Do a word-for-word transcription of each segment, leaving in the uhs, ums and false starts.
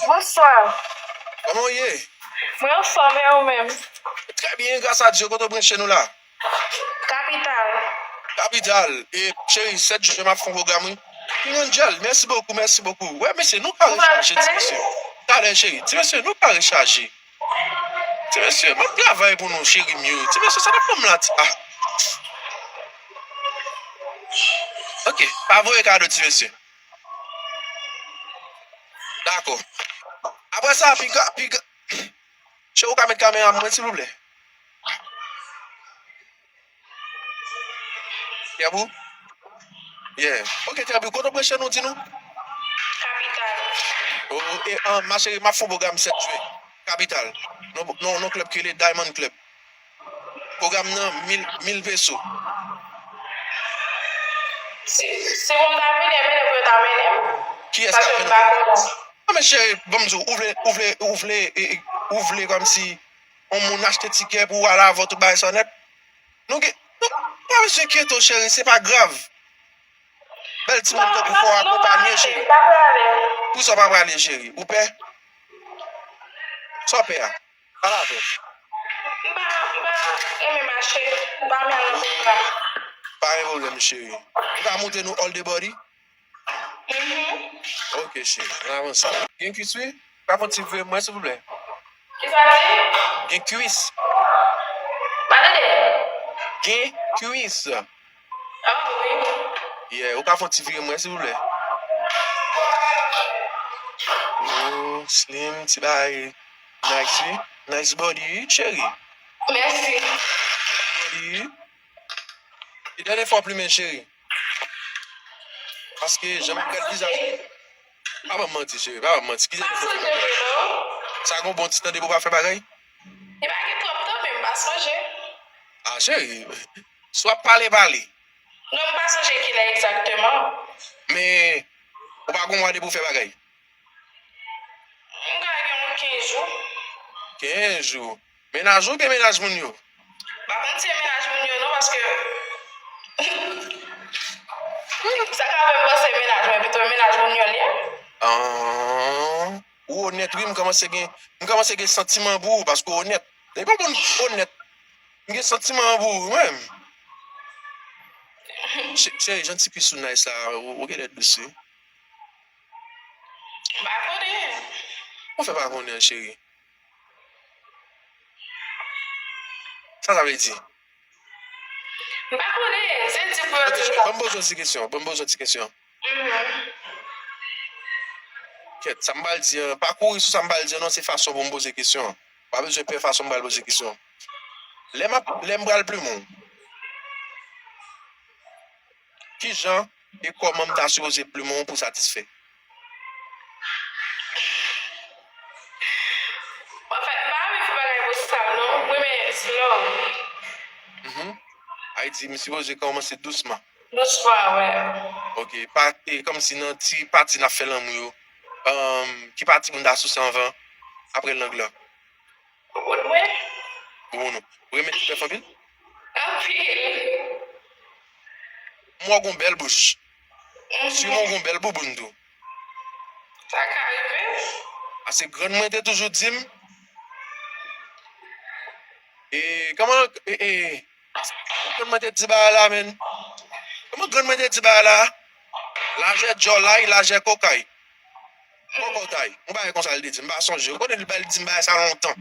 Bonswa. Kòman w ye? Mwen anfòm, e ou menm? Trè byen, gras a Dye. Kote w branche nou la? Kapital. Kapital. E, cheri, sèt jen m ap fè yon pwogram, wi. King Angel, mèsi bokou, mèsi bokou. Wè, mesye, nou ka rechaje, ti mesye. Talè, cheri. Ti mesye, nou ka rechaje. Ti mesye, m ap travay pou nou, cheri m yo. Ti mesye, sa t ap fè m la, ti, ah. Ok, pa voye kado, ti mesye. Dakò. Apre sa, piga, piga. Cheri, ou ka met kamera mwen, silvouplè? Pierre Bou? Yeah. Ok, Pierre Bou, kote w branche nou, di nou? Kapital. Oh, e, ah, ma chérie, m ap fè yon pwogram sèt jen. Kapital. Non, non, non, klèb ki rele Diamond Club. Pwogram nan, mil, mil peso. Si, si pou m ta vini, e mennen pou yo ta mennen m. Kiyès k ap mennen w? Paske m pa konnen. Non, men cheri, ban m di w, ou vle, ou vle, ou vle, e, e, ou vle kòmsi yon moun achte tikè pou w al avè w tout bagay sa nèt? Nou gen, nou pa bezwen enkyete w, cheri, se pa grav. Bèl timoun tankou fò akonpanye, cheri. Poukisa w pa prale, cheri? Ou pè? Sa w pè a? Pale avè m. M pa, m pa renmen mache. M pa renmen al nan pwogram. Pa gen pwoblèm, cheri. Ou ka montre nou all the body? Mhm. Ok, cheri. Ann avanse. Gen kwis, wi. Ou ka fè yon ti vire mwen, silvouplè? Kisa w di? Gen kwis. Pa tande. Gen kwis. Ah, wi. Yeah, ou ka fè yon ti vire mwen, silvouplè? Oh, slim, ti bagay. Nice, wi. Nice body, wi, cheri. Mèsi. Body, wi. Ki dènye fwa w plimen, cheri? Paske jan m ap gad vizaj. Pa ban m manti, cheri, pa ban m manti. Ki dènye fwa w plimen? Sa gon bon ti tan depi w pa fè bagay? Li pa gen twòp tan, men m pa sonje. Ah, cheri, si w ap pale, pale. Non, m pa sonje kilè egzakteman. Men, ou pa gon mwa depi w fè bagay? M ka gen yon kenz jou. Kenz jou. Mennaj ou oubyen mennaj moun yo? M pa konn si se mennaj moun yo non, paske sa ka fè m panse mennaj mwen, pito mennaj moun yo l ye. Ah, ou onèt wi, m kòmanse gen, m kòmanse gen santiman pou ou, paske w onèt. Depi yon moun onèt, m gen santiman pou ou, wi menm. Che-, cheri, jan ti kwis ou nice la, ou, ou genlè dous wi. M pa konnen. Ou fè pa konnen, cheri? Sa sa vle di? M pa konnen, se di pou yo di m sa. Ban m poze yon ti kesyon, ban m poze yon ti kesyon. Mhm. Kèt, sa m pral di an, pa kouri sou sa m pral di an non, se fason pou m poze kesyon an. Pa bezwen pè fason m pral poze kesyon an. Lè m ap, lè m pral plimen w, kijan e kòman m ta sipoze plimen w pou satisfè? Anfèt, m pa renmen fè bagay pou sa non, m renmen slow. Mhm. Ayiti, m sipoze kòmanse dousman. Dousman, wè. Ok, pa, e, kòmsi nan ti pati n ap fè lanmou yo, um, ki pati moun ta souse anvan, apre lang lan? Bouboun mwen. Bouboun ou. Ou renmen ti bèf anpil? Anpil. M wè w gon bèl bouch. Mhm. Siman w gon bèl bouboun tou. Sa ka rive. Paske grann mwen te toujou di m, e, kòman, e, e, grann mwen te di bagay la, menn? Kòman grann mwen te di bagay la? Lajè djòlay, lajè kòkay. Kòkòtay. Yon bagay konsa l te di m, m pa sonje. Ou konnen li bay, li di m bagay sa lontan.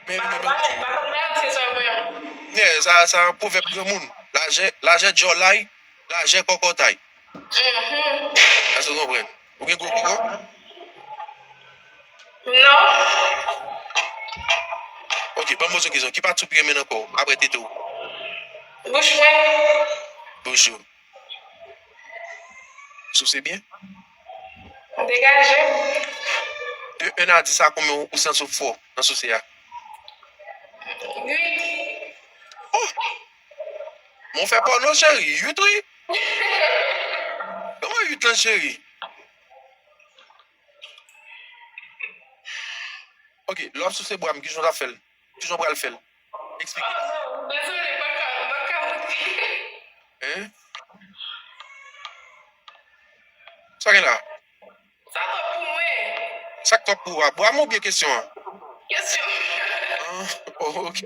Men, men, men, yeah, sa, sa pwovèb granmoun. Lajè, lajè djòlay, lajè kòkòtay. Mhm. Èske w konprann? Ou gen gwo koko? Non. Ok, ban m poze yon kesyon. Ki pati ou pi renmen nan kò w, apre tete w? Bouch mwen. Bouch ou. Souse byen? Degaje. De un a dis a konbyen ou santi w fò nan souse a? Uit. Oh! Men w fè pòno, cheri. Uit, wi. Kòman uit lan, cheri? Ok, lè w ap souse bra m, kijan w t ap fè l? Kijan w pral fè l? Eksplike. Oh, non, dezole, m pa ka, m pa ka montre. Hein? Sa gen la? Sa twòp pou mwen. Sa k twòp pou ou a? Bwa m oubyen kesyon an? Kesyon. Ah, oh, ok.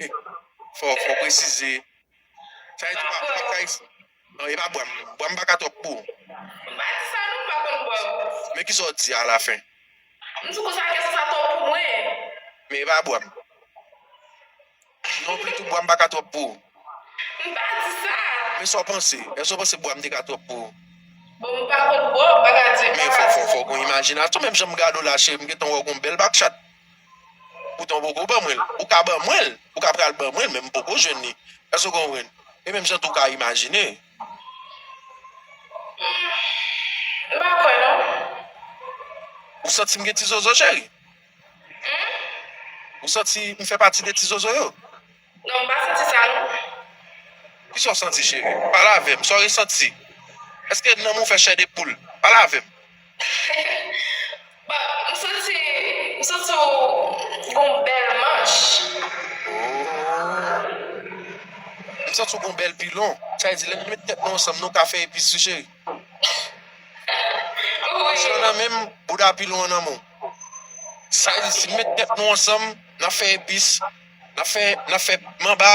Fò, fò presize. Sa vle di ou pa, ou pa ka ex-, non, e pa bwa m. Bwa m pa ka twòp pou ou. M pa di sa non, m pa konn bwa. Men kisa w di alafen? M di konsa kesyon sa twòp pou mwen. Men e pa bwa m. Non, plitou bwa m pa ka twòp pou ou. M pa di sa. Men sa w panse? Èske w panse bwa m te ka twòp pou ou? Bon, m pa konn bwa, m pa ka di. Men fò, fò, fò w gen imajinasyon. Menm jan m gade w la, cheri, m gentan wè w gon bèl bak chat. Poutan w poko ban mwen l. Ou ka ban mwen l. Ou ka pral ban mwen l, men m poko jwenn li. Èske w konprann? E menm jan tou w ka imajine. M pa kwè non. Ou santi m gen ti zozo, cheri? Ou santi m fè pati de ti zozo yo? Non, m pa santi sa non. Kisa w santi, cheri? Pale avè m. Sa w resanti? Èske nanm ou fè chè de poul? Pale avè m. Bon, m santi, m santi w gon bèl manch. Oh. M santi w gon bèl pilon. Sa vle di, lè n met tèt nou ansanm, nou ka fè epis wi, cheri. Manch lan nan men m, bouda pilon an nan men w. Sa vle di, si n met tèt nou ansanm, n ap fè epis, n ap fè, n ap fè manba.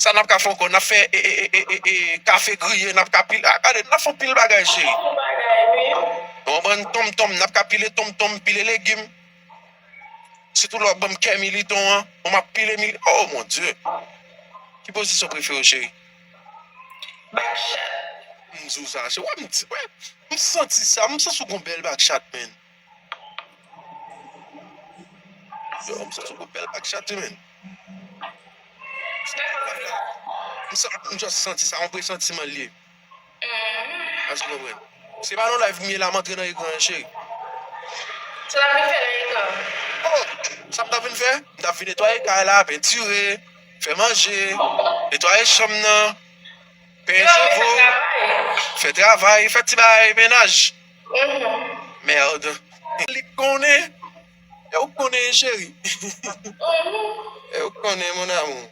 Sa n ap ka fè ankò? N ap fè e, e, e, e, e, e, kafe griye, n ap ka pile. Ah, gade, n ap fè anpil bagay, cheri. Anpil bagay, wi. Ou konprann? Tonmtonm, n ap ka pile tonmtonm, pile legim. Sitou lè w ap ban m kè militon an, bon, m ap pile mili-, oh, mon Dieu! Ki pozisyon prefere w, cheri? Bak chat. M di w sa, cheri. Wè, m di, wè, m santi sa, m santi w gon bèl bak chat, man. Yo, m santi w gon bèl bak chat, wi, man. M sa-, m just santi sa, yon presantiman l ye. Èske w konprann? Se pa nan live m ye la, m antre nan ekran an, cheri. Sa w ap vin fè nan ekran? Oh! Sa m t ap vin fè? M t ap vin netwaye kay la, pentire, fè manje, netwaye chanm nan, penyen cheve w, fè travay, fè ti bagay mennaj. Merde. Li konnen. E ou konnen, cheri. E ou konnen, mon amour.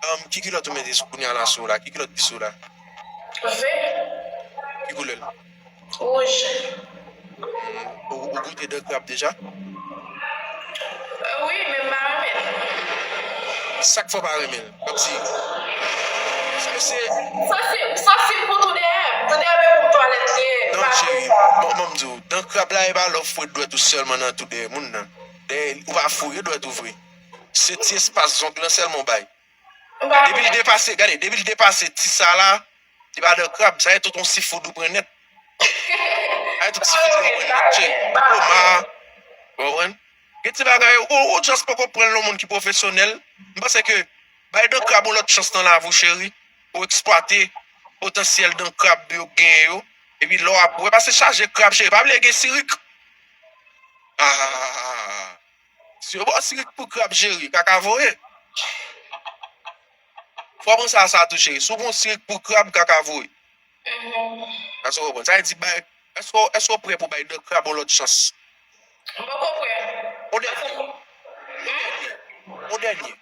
Um, ki kilòt ou mete sou kounye a la sou ou la? Ki kilòt ki sou ou la? Ve. Ki koulè l? Wouj. Ou, ou goute dan krab deja? Wi, men m pa renmen l. Sa k fè w pa renmen l? Kòmsi. Sa se. Sansib, sansib pou tou dèyè. Tou dèyè men pou twalèt li ye. Non, cheri. Bon, bon, m di w, dan krab la, e pa lè w fouye dwèt ou sèlman nan tou dèyè moun nan. Dèyè, ou pa fouye dwèt ou vre. Se ti espas zong lan sèlman w bay. Depi l depase, gade, depi l depase ti sa la, li pa dan krab, sa e tout yon seafood ou pran nèt. Sa e tout seafood ou pran nèt, cheri. Toma, ou konprann? Gen ti bagay, ou, ou just poko pran l nan moun ki pwofesyonèl. M panse ke bay dan krab yon lòt chans nan lavi w, cheri, pou w eksplwate potansyèl dan krab yo genyen yo. Epi lè w ap wè, paske chaje krab, cheri, pa bliye gen sirik. Ah, si yo ba w sirik pou krab, cheri, kaka voye. Fò w panse a sa tou, cheri. Si w ba w sirik pou krab, kaka voye. Èske w konprann? Sa vle di bay, èske w, èske w prè pou bay dan krab yon lòt chans? M poko prè. Yon dènye. Yon dènye.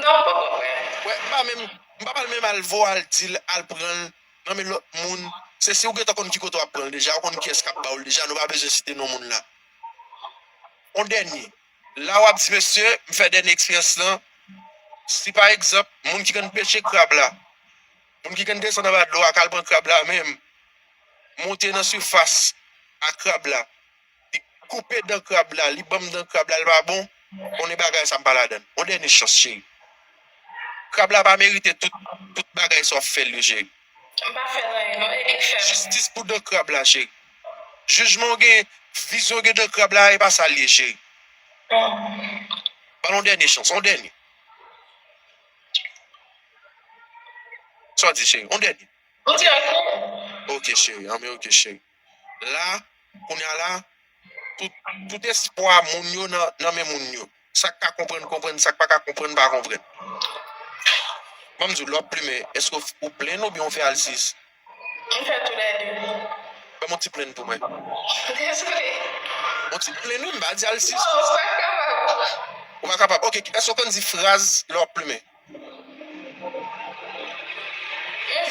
Non, m poko prè. Wè, m pa menm, m pa pral menm al vo al di l, al pran l nan men lòt moun. Se si w gentan konn ki kote w ap pran l deja, ou konn kiyès k ap ba w l deja, nou pa bezwen site non moun la. Yon dènye. La w ap di, mesye, m fè dènye eksperyans lan. Si pa egzanp, moun ki konn peche krab la, moun ki konn desann anba dlo a, k al pran krab la menm, monte nan sifas a krab la, li koupe dan krab la, li ban m dan krab la, li pa bon, konnen bagay sa m pa ladan l. Yon dènye chans, cheri. Krab la pa merite tout, tout bagay sa w ap fè l yo, cheri. M pa fè l anyen non, e, e fè l. Jistis pou dan krab la, cheri. Jijman w gen, vizyon w gen dan krab la, e pa sa l ye, cheri. Ban l yon dènye chans, yon dènye. Sa w di, cheri? Yon dènye. M di anyen. Ok, cheri. Anben, ok, cheri. La, kounye a la, tout, tout espwa moun yo nan, nan men moun yo. Sa k ka konprann, konprann. Sa k pa ka konprann, pa konprann. Ban m di w, lè w ap plimen, èske w, ou plenn oubyen w fè alsiz? M fè toulède. Ban m yon ti plenn pou mwen. Dezole. Yon ti plenn, wi, m pa di alsiz. Non, m pa kapab. Ou pa kapab. Ok, èske w konn di fraz lè w ap plimen?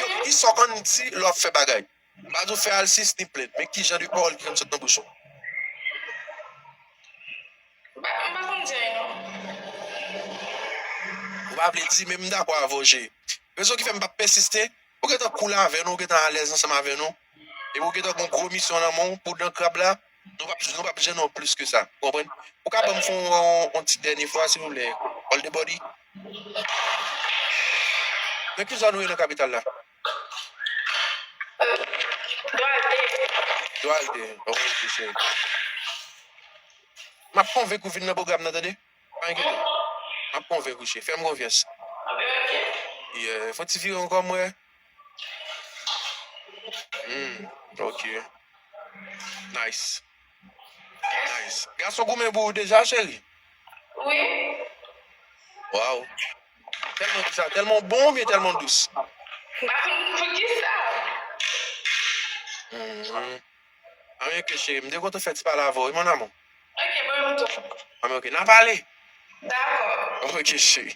Yo, kisa w konn di lè w ap fè bagay? Pa di w fè alsis ni plent, men ki jan de pawòl ki konn sot nan bouch ou? M pa, m pa konn di anyen non. Ou pa vle di, men m dakò avè w, cheri. Rezon ki fè m p ap pèsiste, ou gentan cool avè nou, ou gentan alèz ansanm avè nou. Epi ou gentan gon gwo misyon nan men w pou dan krab la, nou p ap, nou p ap jennen w plis ke sa. Ou konprann? Ou ka ban m fè yon, yon, yon ti dènye fwa, silvouplè? All the body. Men ki zòn ou ye nan kapital la? Dwalte. Dwalte. Ok, cheri. M ap konvenk ou vin nan pwogram nan, tande? Pa enkyete. M ap konvenk ou, cheri. Fè m konfyans. Ok, ok. Yeah. Fè yon ti vire ankò, m wè. Hmm, ok. Nice. Nice. Gason goumen pou ou deja, cheri? Wi. Waw. Tèlman kisa? Tèlman bon oubyen tèlman dous? M pa konn poukisa. Mhm. Anyen ke cheri, m te kontan fè ti pale avè w, wi, mon amour. Ok, mwen menm tou. Anyen ke, n a pale. Dakò. Ok, cheri.